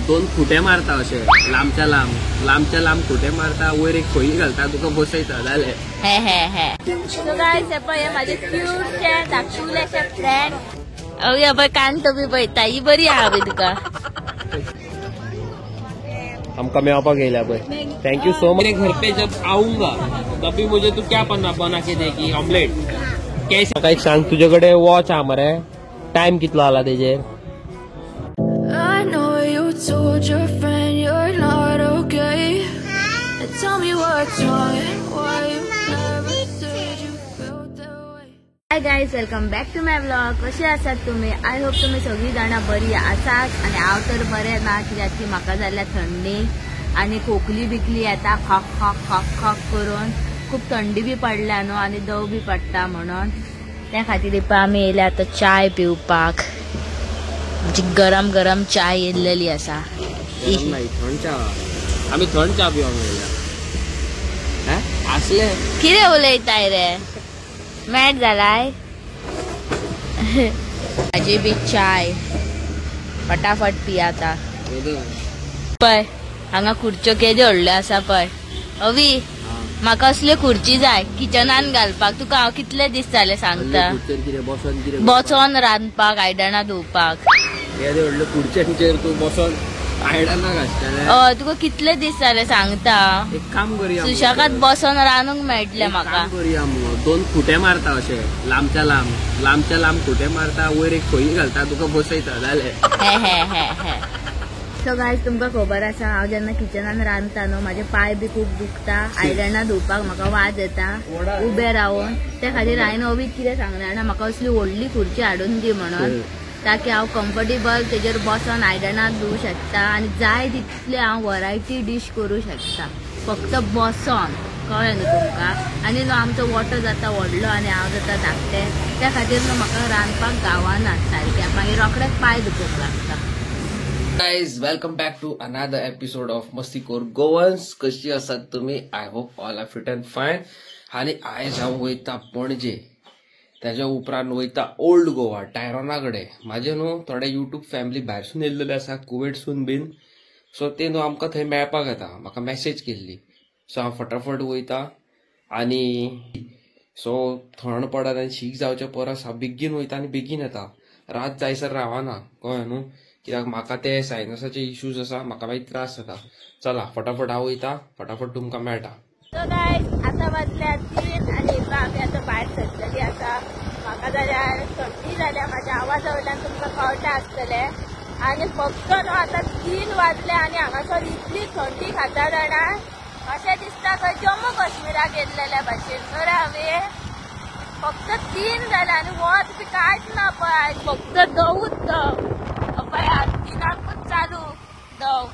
दोन खुटे मारता अशे लांबच्या लांब लांबच्या लांब खुटे मारता, वयर एक खोई घालता, तुका बसयता जालें. हे हे हे सो गायस हे पळय म्हाजे क्यूटशे धाकटुलेशे फ्रेंड. अवी पळय कान टोपी पळयता, ही बरी आहा पळय तुका. आमकां मेळपाक येयल्या पळय. Thank you so much. घर पे जब आऊंगा तभी मुझे तू क्या बना बना के देगी ऑमलेट कैसे? म्हाका एक सांग, तुजे कडेन वॉच आहा मरे, टायम कितलो जाला तेजेर? I know you told your friend you're not okay. And tell me what's wrong and why you never said you felt that way. Hi guys, welcome back to my vlog. कशे आसात तुम्ही? I hope तुम्ही सगळी जाणां बरी आसात आणि हांव तर बरें ना, कित्याक की म्हाका जाल्या थंडी आणि खोकली बिकली येता खक खक खक खक करून. खूप थंडी बी पडल्या न्हू आनी दव बी पडटा म्हणून त्या खातीर पळय आमी येयल्या आतां चाय पिवपाक. आमची गरम गरम चाय येयल्लेली आसा. थंड च्या, आमी थंड च्या पिवंक येयल्या. आसले कितें उलयताय रे, मॅड जालाय? म्हाजी बी चाय फटाफट पियाता. पळय हांगा खुर्च्यो केद्यो व्हडल्यो आसा पळय. अवी म्हाका असल्यो खुर्ची जाय किचनान घालपाक. तुका हांव कितले दीस जाले सांगता, बसोन रांदपाक, आयदनां धुवपाक. खुर्च्यांचेर तूं बसोन आयदनां घासतलें? हय, तुका कितले दीस जाले सांगता. एक काम करुया, सुशेगाद बसोन रांदूंक मेळटलें म्हाका. करुया दोन खुटे मारता अशे लांबच्या लांब लांबच्या लांब खुटे मारता, वयर एक खोई घालता, तुका बसयता जालें. हे हे हे हे सो गायज तुमकां खबर आसा हांव जेन्ना किचनान रांदता न्हू म्हाजे पांय बी खूब दुखता, आयदनां धुवपाक म्हाका वाज येता उबे रावन. त्या खातीर हांवें अवीक कितें सांगलें जाणा, म्हाका असली व्हडली खुर्ची हाडून दी म्हणून, ताकी हांव कम्फर्टेबल तेजेर बसोन आयदनां धुवूं शकता आनी जाय तितले हांव वरायटी डीश करूं शकता फक्त बसोन. कळ्ळें न्हू तुमकां? आनी न्हू आमचो वोटो जाता व्हडलो आनी हांव जाता धाकटें, त्या खातीर न्हू म्हाका रांदपाक गावना सारकें, मागीर रोखडेंच पांय दुखूंक लागता. Guys, welcome back to another episode of Mastikor Goans. कशी आसात तुम्ही? I hope all are fit and fine. आनी आयज हांव वयता पणजे, तेज्या उपरांत वयता ओल्ड गोवा टायरोना कडेन. म्हाजे न्हू थोडे युट्यूब फॅमिली भायरसून येयल्लेले आसा, कुवेटसून बीन, सो ते न्हू आमकां थंय मेळपाक येता. म्हाका मॅसेज केल्ली, सो हांव फटाफट वयता. आनी सो थंड पडत आनी शीक जावचे परस हांव बेगीन वयता आनी बेगीन येता, रात जायसर रावना. कळ्ळें न्हू? कित्याक म्हाका ते सायनसाचे इश्यूज आसा, म्हाका मागीर त्रास जाता. चला फटाफट हांव वयता, फटाफट तुमकां मेळटा. सो गायज आतां वाजल्या 3 आनी आमी आतां भायर सरतली आसा. म्हाका जाल्यार थंडी जाल्या, म्हाज्या आवाजा वयल्यान तुमकां कळटा आसतलें. आनी फक्त न्हू आतां 3 वाजले आनी हांगासर इतली थंडी खाता जाणा, अशें दिसता खंय जम्मू काश्मीराक येयल्लेल्या भाशेन. बरें हांवें फक्त 3 जाले आनी वत बी कांयच ना पळय, फक्त दवूच दव. पळय 3ांकूच चालू दव.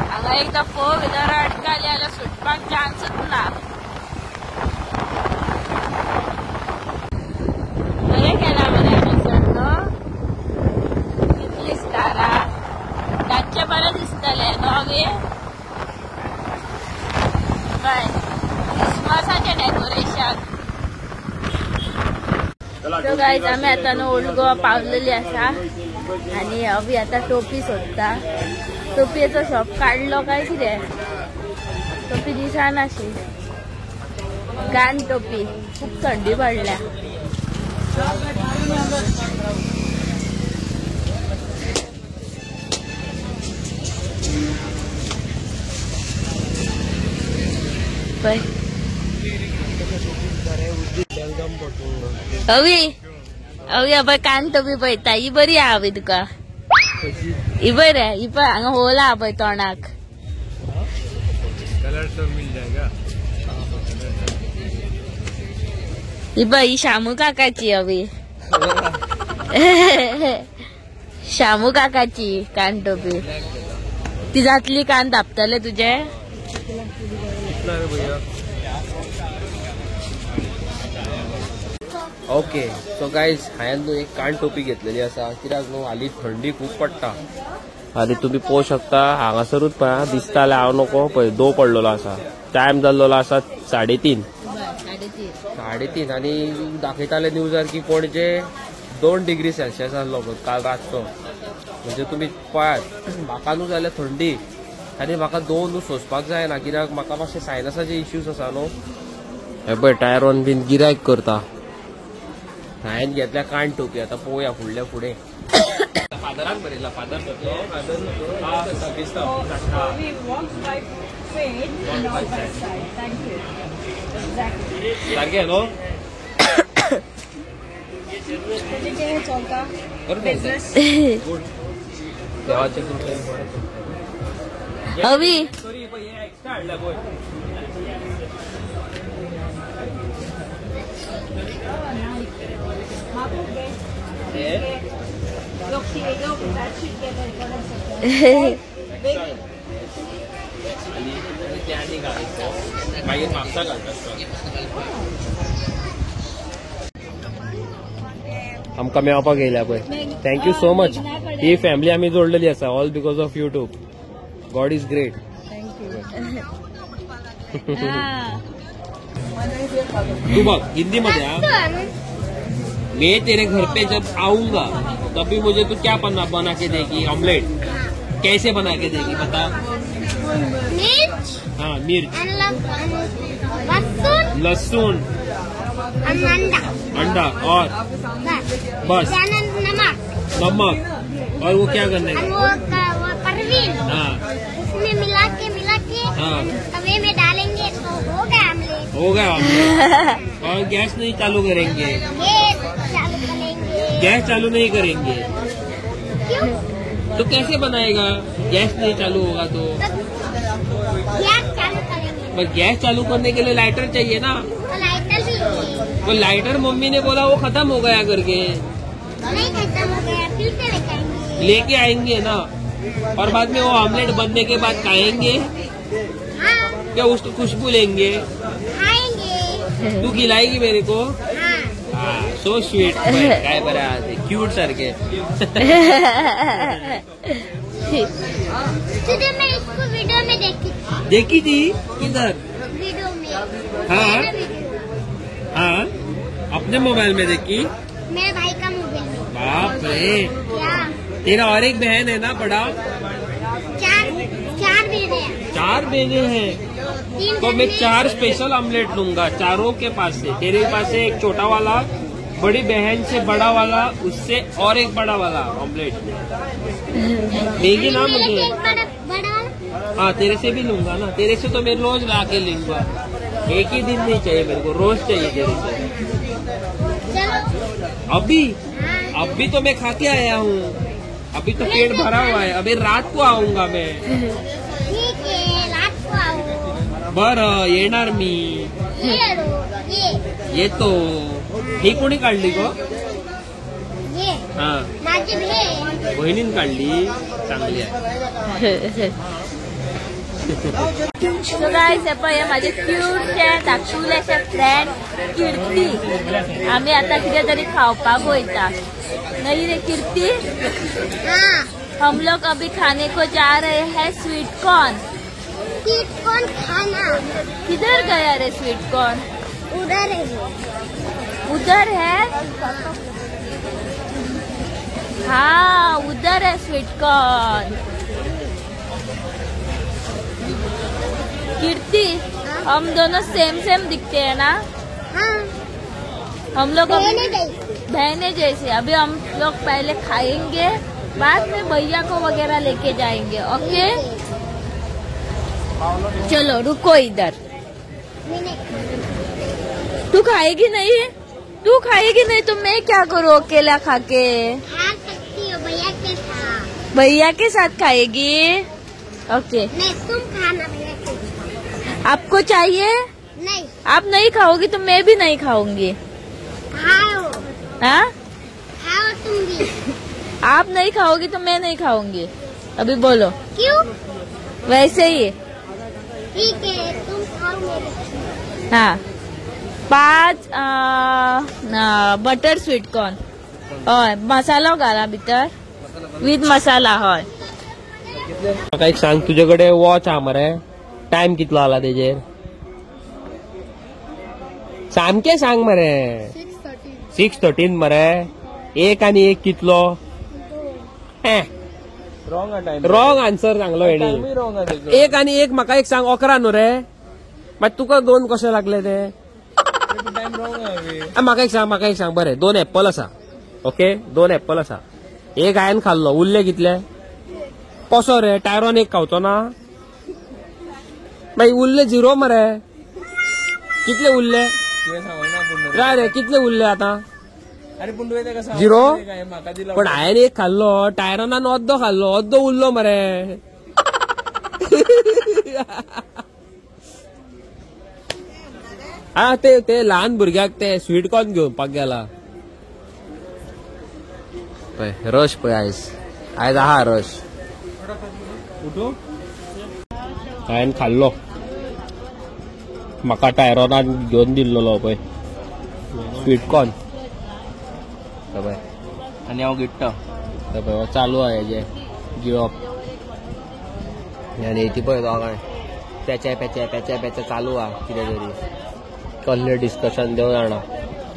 हांगा एकदां फोर व्हिलर अडकाली जाल्यार सुटपाक चान्सूच ना. बरें केलां मरे हांगासर न्हू, कितली स्टारां रातचें बरें दिसतलें न्हू अवी. पळय क्रिसमसाचें डेकोरेशन. सो गायज आमी आतां न्हू ओल्ड गोवा पावलेली आसा आनी अवी आतां टोपी सोदता. टोपयेचो शॉप काडलो काय कितें, टोपी दिसनाशी. कान टोपी, खूब थंडी पडल्या. पळय अवी अवी पळय कान टोपी पळयता, ही बरी आहा अवी तुका. ही पळय रे, ही पळय हांगा होल आहा पळय तोंडाक. कलर तो मिल जाएगा. ही पळय ही शामू काकाची अवी. शामू काकाची कान टोपी. ती जातली कान धापतले तुजे. ओके सो गायज हांवें न्हू एक कान टोपी घेतलेली आसा, कित्याक न्हू हालीं थंडी खूब पडटा. आनी तुमी पळोवंक शकता हांगासरूच पळय दिसता जाल्यार हांव नको पळय दो पडलेलो आसा. टायम जाल्लो आसा 3:30 3:30 आनी दाखयताले न्यूजार की पणजे 2 डिग्री सेल्सियस आसलो काल रातचो. म्हणजे तुमी पळयात म्हाका न्हू जाल्यार थंडी आनी म्हाका 2 न्हू सोंसपाक जायना कित्याक म्हाका मातशे सायनसाचे इश्यूज आसा न्हू. हे पळय टायरोन बीन गिरायक करता. हांवें घेतल्या कान टोपी. आतां पळोवया फुडल्या फुडें. फादरान बरयला फादर सारकें न्हू. अवी मागीर म्हापसा घालतात. आमकां मेळपाक येयल्या पळय. Thank you so much. He family आमी जोडलेली आसा all because of YouTube. God is great. तू बघ हिंदी मध्ये मैं तेरे घर पे जब आऊंगा तभी मुझे तू क्या बना के देगी? ऑमलेट कैसे बना के देगी बता? मिर्च. हाँ मिर्च, लहसुन, अंडा और बस नमक. और वो क्या करने का? परवीन. हाँ उसमें मिला के हाँ तवे में डालेंगे तो हो गया ऑमलेट. हो गया ऑमलेट. और गैस नहीं चालू करेंगे. चालू करेंगे. गैस चालू नहीं करेंगे. क्यों? तो कैसे बनाएगा? गैस नहीं चालू होगा तो गैस चालू करेंगे. पर गैस चालू करने के लिए लाइटर चाहिए ना. तो लाइटर भी. वो लाइटर मम्मी ने बोला वो खत्म हो गया करके. नहीं खत्म हो गया, फिर से लेके आएंगे. लेके आएंगे ना. और बाद में वो ऑमलेट बनने के बाद खाएंगे. हाँ. क्या उसको खुशबू लेंगे? खाएंगे. तू खिलाएगी मेरे को? हाँ. So sweet. काय बरं क्यूट सारखे. तुझे मैं इसको वीडियो में देखी थी. देखी थी किधर? वीडियो में. हाँ हाँ अपने मोबाइल में देखी. मेरे भाई का मोबाइल में. बाप रे. क्या तेरा और एक बहन है ना बड़ा? चार बहने हैं. 4 बहने हैं तो मैं 4 स्पेशल ऑमलेट लूंगा चारों के पास से. तेरे पास से एक छोटा वाला, बड़ी बहन से बड़ा वाला, उससे और एक बड़ा वाला ऑमलेट देगी ना मुझे? हाँ तेरे से भी लूंगा ना. तेरे से तो मैं रोज ला के लूंगा. एक ही दिन नहीं चाहिए मेरे को, रोज चाहिए तेरे से. अभी अभी तो मैं खा के आया हूँ. अभी तो पेट भरा हुआ है. अभी रात को आऊंगा मैं. ठीक है रात को आओ. बरं येणार मी. येतो. ही कोणी काढली गो? हा बहिणीन काढली. चांगली आहे. सो गायस हे पळय माझे क्यूटशे धाकटुलेशे फ्रेंड कीर्ती. आमी आतां कितें तरी खावपाक वयता. नहीं रे कीर्ति? हम लोग अभी खाने को जा रहे हैं स्वीट कॉर्न. स्वीट कॉर्न खाना. किधर गया रे स्वीट कॉर्न? उधर है. उधर है? हाँ उधर है स्वीट कॉर्न. कीर्ति हम दोनों सेम सेम दिखते हैं ना? हाँ. हम लोग बहने जैसे. अभी हम लोग पहले खाएंगे, बाद में भैया को वगैरह लेके जाएंगे. ओके चलो रुको इधर. तू खाएगी नहीं? तू खाएगी नहीं तो मैं क्या करूँ अकेला खा के? खा सकती हो भैया के साथ. भैया के साथ खाएगी? ओके. नहीं तुम खाना भैया के साथ. आपको चाहिए? नहीं. आप नहीं खाओगी तो मैं भी नहीं खाऊंगी. खाओ. हाँ खाओ तुम भी. आप नहीं खाओगी तो मैं नहीं खाऊंगी. अभी बोलो क्यों? वैसे ही. ठीक है तुम खाओ मेरे. हाँ 5 बटर स्वीट कॉर्न. हय मसालो घाला भितर विथ मसाला. हय म्हाका एक सांग, तुजे कडेन वॉच आहा मरे, टायम कितलो आला तेजेर सामकें सांग मरे. 6:13 मरे. 1 आणि 1 कितलो? रॉंग आन्सर सांगलो हेणी. 1 आणि 1 म्हाका एक सांग, 11 न्हू रे, मागीर तुका 2 कशे लागले ते? म्हाका एक सांग, म्हाका एक सांग, बरें 2 एप्पल आसा, ओके 2 एप्पल आसा, 1 हांवें खाल्लो, उरले कितले? कसो रे, टायरोन 1 खावचो ना, मागीर उरले 0 मरे. कितले उरले रे, कितले उरले आतां? 0. पण हांवें 1 खाल्लो, टायरोनान अर्दो खाल्लो, अर्दो उरलो मरे. हा ते ते ल्हान भुरग्याक ते स्वीट कॉर्न घेवपाक गेला. पळय रश, पळय आयज आयज आहा रश. हांवें खाल्लो, म्हाका टायरोनान घेवन दिल्लो पळय स्वीट कॉर्न. पळय आनी हांव गिट्टा पळय चालू आहा हेजें गिळप. आनी ती पळय दोगांय पेचे पेचे पेचे पेचे चालू आहा कितें तरी कसलें डिस्कशन देव जाणा.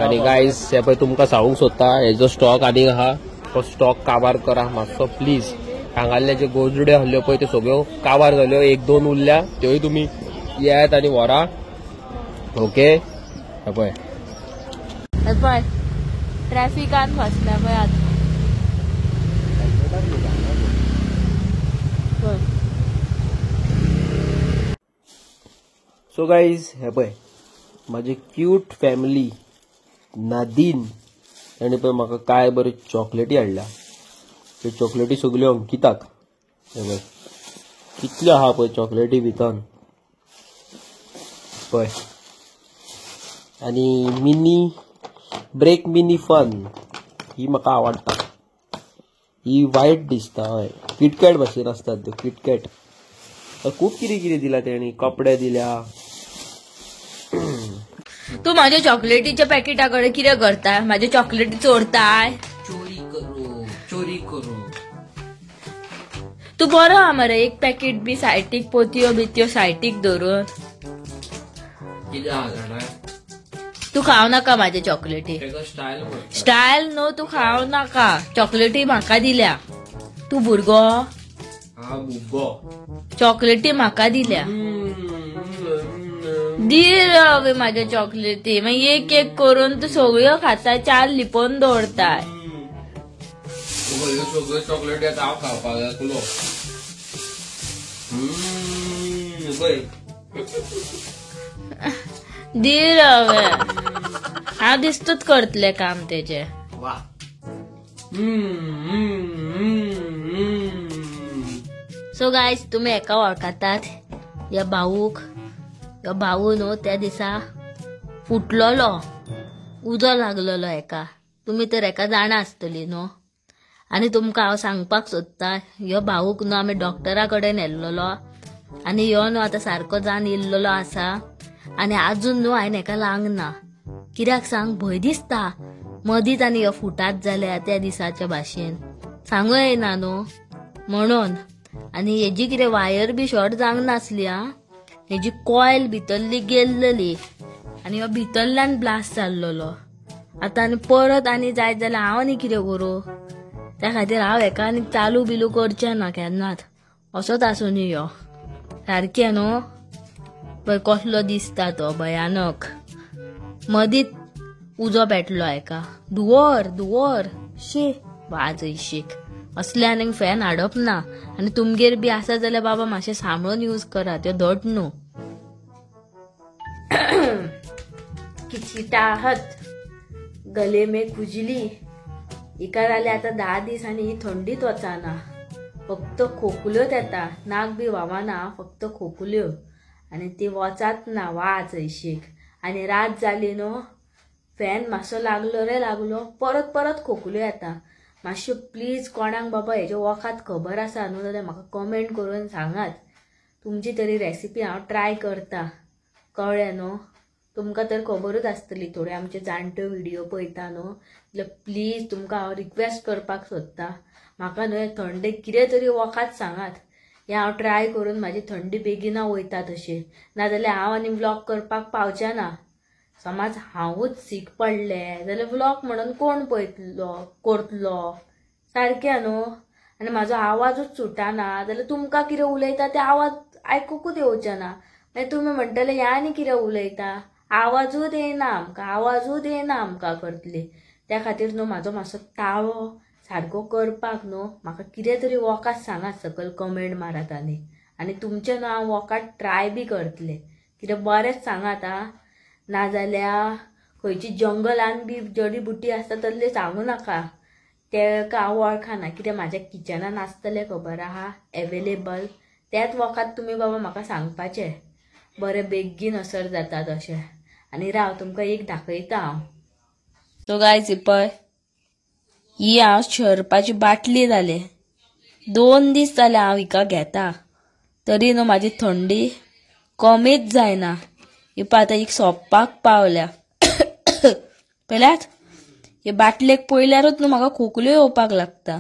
आनी गायज हे पळय तुमकां सांगूंक सोदता, हेजो स्टॉक आनीक आहा, तो स्टॉक काबार करा मातसो प्लीज. हांगासले जे गोजड्यो आहल्यो पळय त्यो सगळ्यो काबार जाल्यो, 1-2 उरल्या, त्योय तुमी येयात आनी व्हरा. ओके हे पळय पळय ट्रॅफिकान फसल्या पळय आतां. सो गायज हे पळय म्हाजी क्यूट फॅमिली नादीन ताणें पळय म्हाका काय बऱ्यो चॉकलेटी हाडल्या. त्यो चॉकलेटी सगल्यो अंकिताक. हे पळय कितल्यो आहा पळय चॉकलेटी भितर पळय. आनी मिनी ब्रेक मिनी फन ही म्हाका आवडटा. ही वायट दिसता, हय किटकॅट भाशेन आसतात त्यो किटकॅट. खूब कितें कितें दिला तेणी, कपडे दिल्या. तू माझ्या चॉकलेटीच्या पॅकेटा कडेन कितें करता? माझ्या चॉकलेटी चोरताय? चोरी करू, चोरी करू. तू बरो आहा मरे, एक पॅकेट बी सायटीक पोतयो बितयो सायटीक दवरून. कितें आहा जाणा, तू खाव नाका माझ्या चॉकलेटी. स्टायल न्हू, तू खाव नाका चॉकलेटी म्हाका दिल्या. तू भुरगो, चॉकलेटी म्हाका दिल्या, दी रे माझ्या चॉकलेटी. मागीर एक एक करून तू सगळ्यो खाता, 4 लिपोवन दवरताय. सगळ्यो चॉकलेटी आतां हांव खावपाक जातलो. दी रवे, हांव दिस्तूच करतलें काम तेजें. सो गायज तुमी एका वळखतात ह्या भाऊक. ह्यो भाऊ न्हू त्या दिसा फुटलोलो, उजो लागलेलो एका. तुमी तर एका जाणा आसतली न्हू. आनी तुमकां हांव सांगपाक सोदता, ह्यो भाऊक न्हू आमी डॉक्टरा कडेन व्हेल्लोलो आनी ह्यो न्हू आतां सारको जावन येयल्लोलो आसा. आनी आजून न्हू हांवें हेका लागना. कित्याक सांग, भंय दिसता मदींच आनी ह्यो फुटात जाल्या त्या दिसाच्या भाशेन, सांगू येना न्हू म्हणून. आनी हेजी कितें वायर बी शॉर्ट जावंक नासली आं, हेजी कॉयल भितरली गेल्लेली आनी ह्यो भितरल्यान ब्लास्ट जाल्लोलो. आतां आनी परत आनी जायत जाल्यार हांव आनी कितें करूं? त्या खातीर हांव हेका आनी चालू बिलू करचें ना केन्नाच. असोच आसूं न्ही ह्यो सारकें न्हू. पळय कसलो दिसता तो भयानक. मदींच उजो पेटलो हेका, धुंवर धुंवर, शी वाज ऐशीक. असले आनीक फॅन हाडप ना. आनी तुमगेर बी आसा जाल्यार बाबा मातशें सांबाळून यूज करा, त्यो धट न्हू. किचिटाहत गले में खुजली हिका जाले आतां 10 दीस आनी ही थंडीत वचना, फक्त खोकल्योच येता, नाक बी व्हांवना, फक्त खोकल्यो आनी ती वचात ना वाज ऐशीक. आनी रात जाली न्हू, फॅन मातसो लागलो रे लागलो, परत परत खोकल्यो येता. मातश्यो प्लीज कोणाक बाबा हेजें वखद खबर आसा न्हू जाल्यार म्हाका कमेंट करून सांगात. तुमची तरी रेसिपी हांव ट्राय करता, कळ्ळें न्हू. तुमकां तर खबरूच आसतली, थोडे आमचे जाणट्यो व्हिडियो पळयता न्हू, जाल्यार प्लीज तुमकां हांव रिक्वेस्ट करपाक सोदता, म्हाका न्हू थंडे कितें तरी वखद सांगात. हें हांव ट्राय करून म्हाजी थंडी बेगिना वयता तशी, नाजाल्यार हांव आनी व्लॉग करपाक पावचें ना. समज हांवूच सीक पडलें जाल्यार व्लॉग म्हणून कोण पळयतलो करतलो, सारकें न्हू. आनी म्हाजो आवाजूच सुटना जाल्यार तुमकां कितें उलयता ते आवाज आयकुकूच येवचें ना. मागीर तुमी म्हणटले ह्या आनी कितें उलयता, आवाजूच येना आमकां, आवाजूच येना आमकां करतली. त्या खातीर न्हू म्हाजो मातसो ताळो सारको करपाक न्हू म्हाका कितें तरी वकात सांगात, सकयल कमेंट मारात. आनी आनी तुमचें न्हू हांव वकात ट्राय बी करतलें, कितें बरेंच सांगात आं. नाजाल्यार खंयची जंगलान बी जडी बुटी आसता तसले सांगू नाका, तेका हांव वळखना. कितें म्हाज्या किचनान आसतलें खबर आहा एवेलेबल, त्याच वखात तुमी बाबा म्हाका सांगपाचें, बरें बेगीन असर जाता तशें. आनी राव तुमकां एक दाखयता हांव. सो गायज पळय ही हांव शरपाची बाटली जाले, 2 दीस जाले हांव हिका घेता, तरी न्हू म्हाजी थंडी कमीच जायना. ही पळय आतां एक सोंपपाक पावल्या. पळयल्यात हे बाटलेक पळयल्यारूच न्हू म्हाका खोकल्यो येवपाक लागता.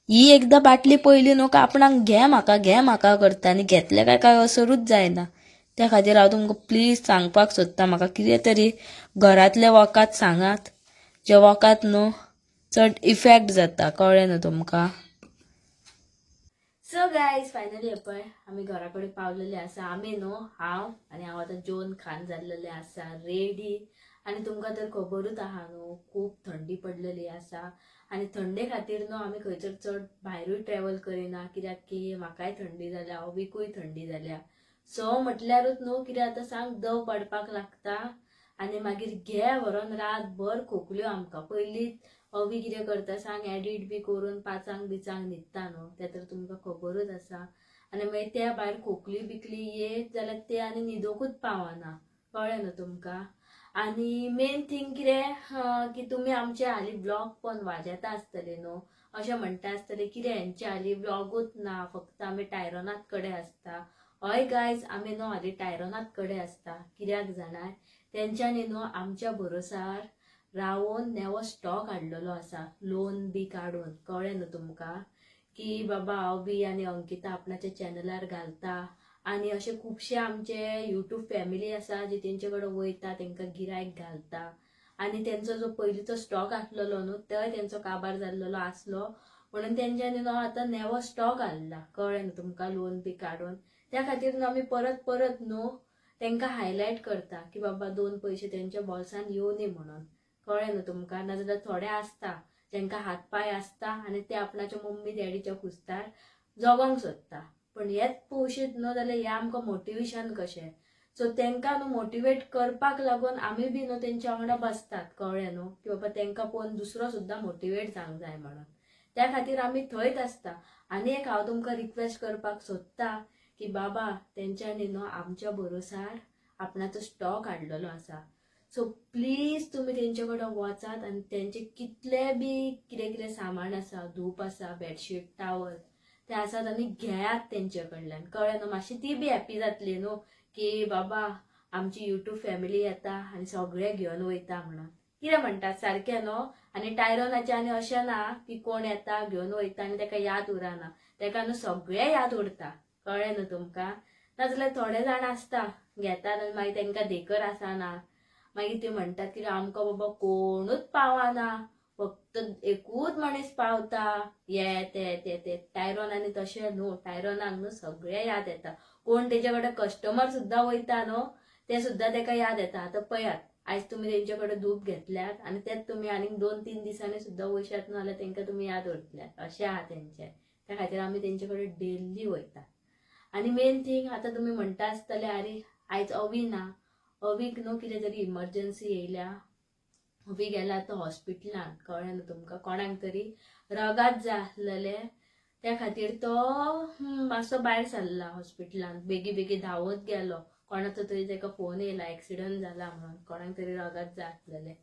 ही एकदां बाटली पळयली न्हू काय आपणाक घे म्हाका घे म्हाका करता, आनी घेतले काय काय असरूच जायना. त्या खातीर हांव तुमकां प्लीज सांगपाक सोदता, म्हाका कितें तरी घरांतलें वखद सांगात, जे वखद न्हू चड इफेक्ट जाता, कळ्ळें न्हू तुमकां. सो गायज फायनली पळय आमी घरा कडेन पावलेले आसा. आमी न्हू हांव आनी हांव आतां जेवन खान जाल्लेलें आसा रेडी. आनी तुमकां तर खबरूच आहा न्हू खूब थंडी पडलेली आसा, आनी थंडे खातीर न्हू आमी खंयसर चड भायरूय ट्रॅवल करिना, कित्याक की म्हाकाय थंडी जाल्या, अवीकूय थंडी जाल्या. सो म्हटल्यारूच न्हू कितें आतां सांग, दव पडपाक लागता आनी मागीर घे व्हरोन रातभर खोकल्यो आमकां. पयलींच अवी कितें करता सांग, एडिट बी करून 5 बिचांक न्हिदता न्हू, तें तर तुमकां खबरूच आसा. आनी मागीर त्या भायर खोकली बिकली येत जाल्यार ते आनी न्हिदोकूच पावना, कळ्ळें न्हू तुमकां. आनी मेन थींग कितें की तुमी आमचे हालीं ब्लॉग पण वाजेता आसतले न्हू, अशें म्हणटा आसतले कितें हेंचे हालीं ब्लॉगूच ना, फक्त आमी टायरोनात कडेन आसता. हय गायज आमी न्हू हालीं टायरोनात कडेन आसता, कित्याक जाणाय तेंच्यांनी न्हू आमच्या भरोसार रावोन नवो स्टॉक हाडलेलो आसा, लोन बी काडून, कळ्ळें न्हू तुमकां. की बाबा हांव बी आनी अंकिता आपणाच्या चॅनलार घालता, आनी अशे खुबशे आमचे यूट्यूब फॅमिली आसा जे तेंचे कडेन वयता, तेंकां गिरायक घालता. आनी तेंचो जो पयलींचो स्टॉक आसलेलो न्हू तोय तेंचो काबार जाल्लेलो आसलो, म्हणून तेंच्यांनी न्हू आतां नवो स्टॉक हाडला, कळ्ळें न्हू तुमकां, लोन बी काडून. त्या खातीर न्हू आमी परत परत न्हू तेंकां हायलायट करता की बाबा 2 पयशे तेंच्या बोल्सान येवनी म्हणून, कळ्ळें न्हू तुमकां. नाजाल्यार थोडे आसता जेंकां हात पांय आसता आनी ते आपणाच्या मम्मी डॅडीच्या खुस्तार जगोंक सोदता, पण हेच पोशीत न्हू जाल्यार हें आमकां मोटिवेशन कशें. सो तेंकां न्हू मोटिवेट करपाक लागून आमी बी न्हू तेंच्या वांगडा बसतात, कळ्ळें न्हू, की बाबा तेंकां पळोवन दुसरो सुद्दां मोटिवेट जावंक जाय म्हणून. त्या खातीर आमी थंयच आसता. आनी एक हांव तुमकां रिक्वेस्ट करपाक सोदता की बाबा तेंच्यांनी न्हू आमच्या भरोसार आपणाचो स्टॉक हाडलेलो आसा, सो प्लीज तुमी तेंचे कडेन वचात आनी तेंचे कितले बी कितें कितें सामान आसा, धूप आसा, बेडशीट, टावल ते आसात आनी घेयात तेंचे कडल्यान, कळ्ळें न्हू. मातशी ती बी हॅपी जातली न्हू की बाबा आमची यूट्यूब फॅमिली येता आनी सगळें घेवन वयता म्हणून. कितें म्हणटात सारकें न्हू. आनी टायरोनाचें आनी अशें ना की कोण येता घेवन वयता आनी तेका याद उरना, तेका न्हू सगळें याद उरता, कळ्ळें न्हू तुमकां. नाजाल्यार थोडे जाण आसता घेतात आनी मागीर तेंकां धेकर आसना, मागीर ते म्हणटात की आमकां बाबा कोणूच पावना, फक्त एकूच मनीस पावता, ये ते ते ते. टायरोन आनी तशें न्हू, टायरोनाक न्हू सगळें याद येता, कोण तेजे कडेन कस्टमर सुद्दां वयता न्हू ते सुद्दां तेका याद येता. आतां पळयात आयज तुमी तेंचे कडेन धूप घेतल्यात आनी तेच तुमी आनीक 2-3 दिसांनी सुद्दां वयशात न्हू जाल्यार तेंकां तुमी याद उरतल्यात, अशें आहा तेंचें. त्या खातीर आमी तेंचे कडेन डेली वयता. आनी मेन थींग आतां तुमी म्हणटा आसतले आरे आयज अवी ना, अवीक न्हू कितें तरी इमर्जन्सी येयल्या, अवी गेला तो हॉस्पिटलान, कळ्ळें न्हू तुमकां, कोणाक तरी रगात जाय आसलेलें, त्या खातीर तो मातसो भायर सरला हॉस्पिटलान, बेगी बेगी धांवत गेलो, कोणाचो तरी ताका फोन येयला एक्सिडंट जाला म्हणून, कोणाक तरी रगात जाय आसलेलें.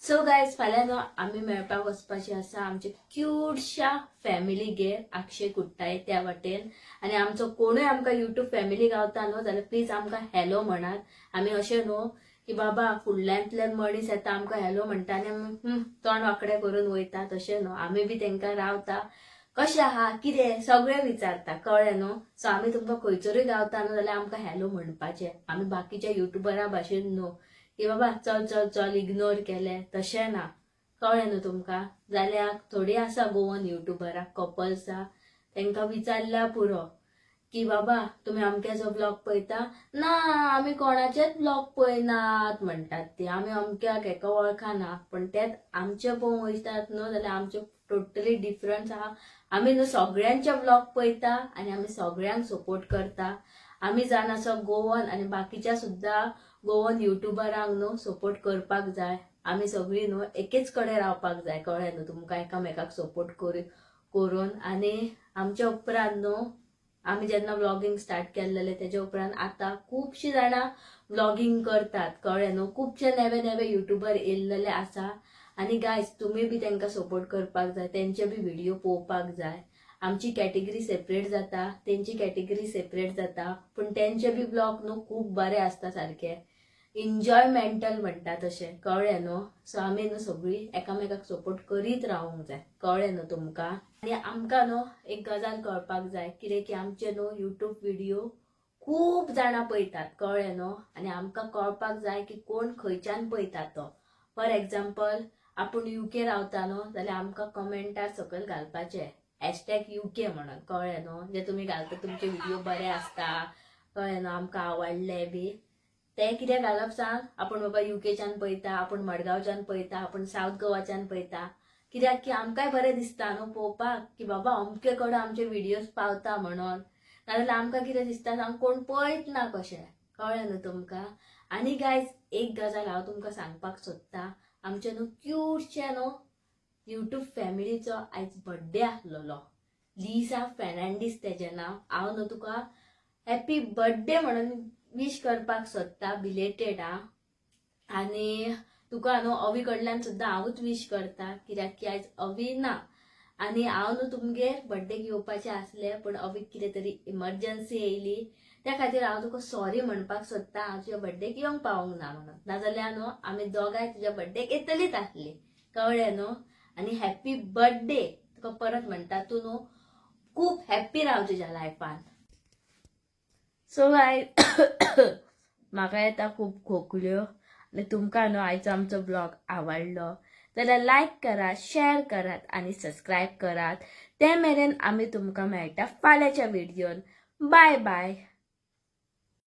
सो गायज फाल्यां न्हू आमी मेळपाक वचपाची आसा आमच्या क्यूटशा फॅमिलीगेर, आक्षे कुट्टाय त्या वाटेन. आनी आमचो कोणूय आमकां यूट्यूब फॅमिली गावता न्हू जाल्यार प्लीज आमकां हॅलो म्हणात. आमी अशें न्हू की बाबा फुडल्यांतल्यान मनीस येता आमकां हॅलो म्हणटा आनी आमी तोंड वांकडें करून वयता, तशें न्हू. आमी बी तेंकां रावता, कशें आहा कितें सगळें विचारता, कळ्ळें न्हू. सो आमी तुमकां खंयसरूय गावता न्हू जाल्यार आमकां हॅलो म्हणपाचें. आमी बाकीच्या युट्युबरा भाशेन न्हू की बाबा चल चल चल इग्नोर केलें, तशें ना, कळ्ळें न्हू तुमकां. जाल्यार थोडीं आसा गोवन युट्युबरां कपल्सां, तांकां विचारल्यार पुरो की बाबा तुमी अमक्याचो ब्लॉग पळयता ना, आमी कोणाचेच ब्लॉग पळयनात म्हणटात ती, आमी अमक्याक हेका वळखना. पण तेच आमचे पळोवंक वयतात न्हू जाल्यार आमचे टोटली डिफरन्स आहा. आमी न्हू सगळ्यांचे ब्लॉग पळयता आनी आमी सगळ्यांक सपोर्ट करता. आमी जाण आसा गोवन आनी बाकीच्या सुद्दां गोवन युट्युबरांक न्हू सपोर्ट करपाक जाय. आमी सगळीं न्हू एकेच कडेन रावपाक जाय, कळ्ळें न्हू तुमकां, एकामेकाक सपोर्ट करून. आनी आमच्या उपरांत न्हू आमी जेन्ना व्लॉगिंग स्टार्ट केल्लेलें तेज्या उपरांत आतां खुबशीं जाणां व्लॉगिंग करतात, कळ्ळें न्हू. खुबशे नवे नवे युट्युबर येयल्लेले आसा आनी गायज तुमी बी तांकां सपोर्ट करपाक जाय, तेंचे बी व्हिडियो पळोवपाक जाय. आमची कॅटेगरी सेपरेट जाता, तेंची कॅटेगरी सेपरेट जाता, पूण तेंचे बी ब्लॉग न्हू खूब बरे आसता, सारके एन्जॉयमेंटल म्हणटा तशें, कळ्ळें न्हू. सो आमी न्हू सगळीं एकामेकाक सपोर्ट करीत रावूंक जाय, कळ्ळें न्हू तुमकां. आनी आमकां न्हू एक गजाल कळपाक जाय कितें की आमचे न्हू युट्यूब व्हिडियो खूब जाणां पळयतात, कळ्ळें न्हू. आनी आमकां कळपाक जाय की कोण खंयच्यान पळयता तो. फॉर एग्जाम्पल आपूण युके रावता न्हू जाल्यार आमकां कमेंटार सकयल घालपाचें हॅशटॅग युके म्हणून, कळ्ळें न्हू. जे तुमी घालता तुमचे व्हिडियो बरे आसता, कळ्ळें न्हू, आमकां आवडले बी, ते कितें घालप सांग, आपूण बाबा युकेच्यान पळयता, आपूण मडगांवच्यान पळयता, आपूण सावथ गोवाच्यान पळयता, कित्याक की आमकांय बरें दिसता न्हू पळोवपाक की बाबा अमके कडेन आमचे व्हिडियोज पावता म्हणून. नाजाल्यार आमकां कितें दिसता सांग, कोण पळयत ना कशें, कळ्ळें न्हू तुमकां. आनी गायज एक गजाल हांव तुमकां सांगपाक सोदता, आमचे न्हू क्यूटशे न्हू युट्यूब फॅमिलीचो आयज बड्डे आसलेलो, लिसा फेर्नांडीस तेजें नांव. हांव न्हू तुका हॅपी बड्डे म्हणून विश करपाक सोदता, बिलेटेड आ. आनी तुका न्हू अवी कडल्यान सुद्दां हांवूच विश करता, कित्याक की आयज अवी ना आनी हांव न्हू तुमगेर बड्डेक येवपाचें आसलें, पूण अवीक कितें तरी इमर्जन्सी येयली, त्या खातीर हांव तुका सॉरी म्हणपाक सोदता, हांव तुज्या बड्डेक येवंक पावूंक ना म्हणून. नाजाल्यार न्हू आमी दोगांय तुज्या बड्डेक येतलीच आसली, कळ्ळें न्हू. आनी हॅपी बड्डे तुका परत म्हणटा, तूं न्हू खूब हॅप्पी राव तुज्या लायफान. सो गायज म्हाका येता खूब खोकल्यो आनी तुमकां न्हू आयचो आमचो ब्लॉग आवडलो जाल्यार लायक करात, शेअर करात आनी सबस्क्रायब करात. ते मेरेन आमी तुमकां मेळटा फाल्यांच्या व्हिडियोन. Bye bye.